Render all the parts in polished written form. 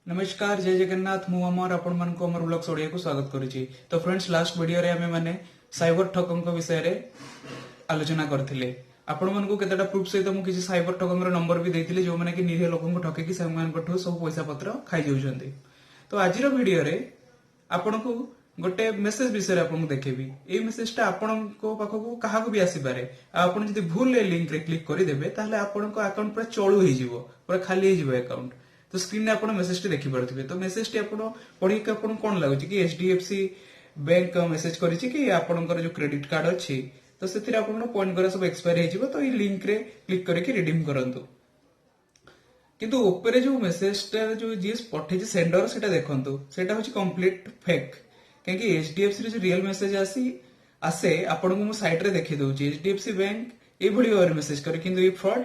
ନମସ୍କାର, ଜୟ ଜଗନ୍ନାଥ। ମୁଁ ଅମର ଆପଣମାନଙ୍କୁ ଅମର ବ୍ଲଗ୍ସ ଓଡ଼ିଆକୁ ସ୍ୱାଗତ କରୁଛି। ତ ଫ୍ରେଣ୍ଡସ୍, ଲାଷ୍ଟ ଭିଡ଼ିଓରେ ଆମେ ମାନେ ସାଇବର ଠକଙ୍କ ବିଷୟରେ ଆଲୋଚନା କରିଥିଲେ। ଆପଣମାନଙ୍କୁ କେତେଟା ପ୍ରୁଫ୍ ସହିତ ମୁଁ କିଛି ସାଇବର ଠକଙ୍କର ନମ୍ବର ବି ଦେଇଥିଲି, ଯୋଉମାନେ କି ନିରୀହ ଲୋକଙ୍କୁ ଠକିକି ସେମାନଙ୍କଠୁ ସବୁ ପଇସା ପତ୍ର ଖାଇଯାଉଛନ୍ତି। ତ ଆଜିର ଭିଡ଼ିଓରେ ଆପଣଙ୍କୁ ଗୋଟେ ମେସେଜ ବିଷୟରେ ଆପଣଙ୍କୁ ଦେଖେଇବି। ଏଇ ମେସେଜଟା ଆପଣଙ୍କ ପାଖକୁ କାହାକୁ ବି ଆସିପାରେ। ଆଉ ଆପଣ ଯଦି ଭୁଲ ଏ ଲିଙ୍କରେ କ୍ଲିକ୍ କରିଦେବେ, ତାହେଲେ ଆପଣଙ୍କ ଆକାଉଣ୍ଟ ପୁରା ଚଳୁ ହେଇଯିବ, ପୁରା ଖାଲି ହେଇଯିବ ଆକାଉଣ୍ଟ। ତ ସ୍କ୍ରିନରେ ଆପଣ ମେସେଜଟି ଦେଖିପାରୁଥିବେ। ତ ମେସେଜଟି ଆପଣ ପଢିକି ଆପଣଙ୍କୁ କଣ ଲାଗୁଛି କି ଏଚଡିଏଫସି ବ୍ୟାଙ୍କ ମେସେଜ କରିଛି କି ଆପଣଙ୍କର ଯୋଉ କ୍ରେଡିଟ କାର୍ଡ ଅଛି, ତ ସେଥିରେ ଆପଣଙ୍କର ପଏଣ୍ଟ ଗୁରା ସବୁ ଏକ୍ସପାୟାର ହେଇଯିବ, ତ ଏଇ ଲିଙ୍କରେ କ୍ଲିକ୍ କରିକି ରିଡିମ୍ କରନ୍ତୁ। କିନ୍ତୁ ଉପରେ ଯୋଉ ମେସେଜଟା ଯୋଉ ଯିଏ ପଠେଇଛି ସେଣ୍ଡର, ସେଟା ଦେଖନ୍ତୁ, ସେଇଟା ହଉଛି କମ୍ପ୍ଲିଟ ଫେକ୍। କାହିଁକି ଏଚଡିଏଫସି ରେ ଯୋଉ ରିଅଲ ମେସେଜ ଆସେ, ଆପଣଙ୍କୁ ମୁଁ ସାଇଟରେ ଦେଖେଇ ଦଉଛି। ଏଚଡିଏଫସି ବ୍ୟାଙ୍କ ଏଇଭଳି ଭାବରେ ମେସେଜ କରେ, କିନ୍ତୁ ଏଇ ଫ୍ରଡ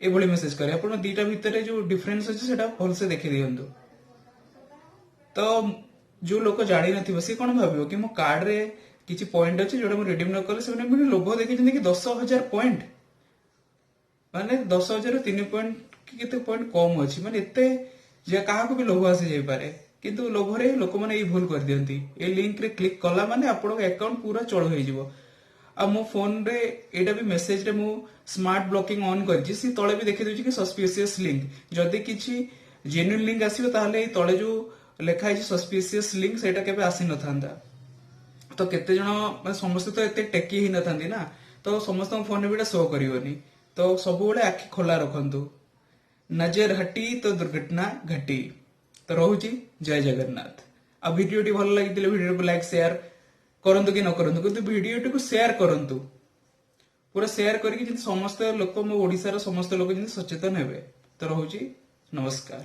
ଏଇଭଳି ମେସେଜ କରେ। ଆପଣ ଦିଟା ଭିତରେ ଯୋଉ ଡିଫରେନ୍ସ ଅଛି, ସେଟା ଭଲସେ ଦେଖି ଦିଅନ୍ତୁ। ତ ଯୋଉ ଲୋକ ଜାଣିନଥିବ, ସେ କଣ ଭାବିବ କି ମୋ କାର୍ଡରେ କିଛି ପଏଣ୍ଟ ଅଛି, ଯୋଉଟା ମୁଁ ରିଡିମ୍ ନ କଲେ ସେମାନେ ଏମିତି ଲୋଭ ଦେଖିଛନ୍ତି କି 10,000 ପଏଣ୍ଟ, ମାନେ 10,000ରୁ 3 ପଏଣ୍ଟ କି କେତେ ପଏଣ୍ଟ କମ ଅଛି। ମାନେ ଏତେ ଯେ କାହାକୁ ବି ଲୋଭ ଆସିଯାଇପାରେ। କିନ୍ତୁ ଲୋଭରେ ଲୋକମାନେ ଏଇ ଭୁଲ କରିଦିଅନ୍ତି। ଏଇ ଲିଙ୍କରେ କ୍ଲିକ୍ କଲା ମାନେ ଆପଣଙ୍କ ଆକାଉଣ୍ଟ ପୁରା ଚଳୁ ହେଇଯିବ। ଆଉ ମୋ ଫୋନରେ ଏଇଟା ବି ମେସେଜରେ ମୁଁ ସ୍ମାର୍ଟ ବ୍ଲକିଂ ଅନ୍ କରିଛି। ସେ ତଳେ ବି ଦେଖେଇ ଦଉଛି କି ସସ୍ପିସିୟସ୍ ଲିଙ୍କ। ଯଦି କିଛି ଜେନ୍ୟୁନ୍ ଲିଙ୍କ ଆସିବ, ତାହେଲେ ଏଇ ତଳେ ଯୋଉ ଲେଖା ହେଇଛି ସସ୍ପିସିୟସ୍ ଲିଙ୍କ, ସେଇଟା କେବେ ଆସିନଥାନ୍ତା। ତ କେତେ ଜଣ, ମାନେ ସମସ୍ତେ ତ ଏତେ ଟେକି ହେଇନଥାନ୍ତି ନା, ତ ସମସ୍ତଙ୍କ ଫୋନରେ ବି ଏଇଟା ଶୋ କରିବନି। ତ ସବୁବେଳେ ଆଖି ଖୋଲା ରଖନ୍ତୁ। नज़र हटी तो दुर्घटना घटी। ତ ରହୁଛି, ଜୟ ଜଗନ୍ନାଥ। ଆଉ ଭିଡିଓଟି ଭଲ ଲାଗିଥିଲେ ଭିଡିଓକୁ ଲାଇକ୍, ସେୟାର କରନ୍ତୁ କି ନ କରନ୍ତୁ, କିନ୍ତୁ ଭିଡିଓଟିକୁ ସେୟାର କରନ୍ତୁ। ପୁରା ସେୟାର କରିକି ଯେମିତି ସମସ୍ତ ଲୋକ, ମୋ ଓଡିଶାର ସମସ୍ତ ଲୋକ ଯେମିତି ସଚେତନ ହେବେ। ତ ରହୁଛି, ନମସ୍କାର।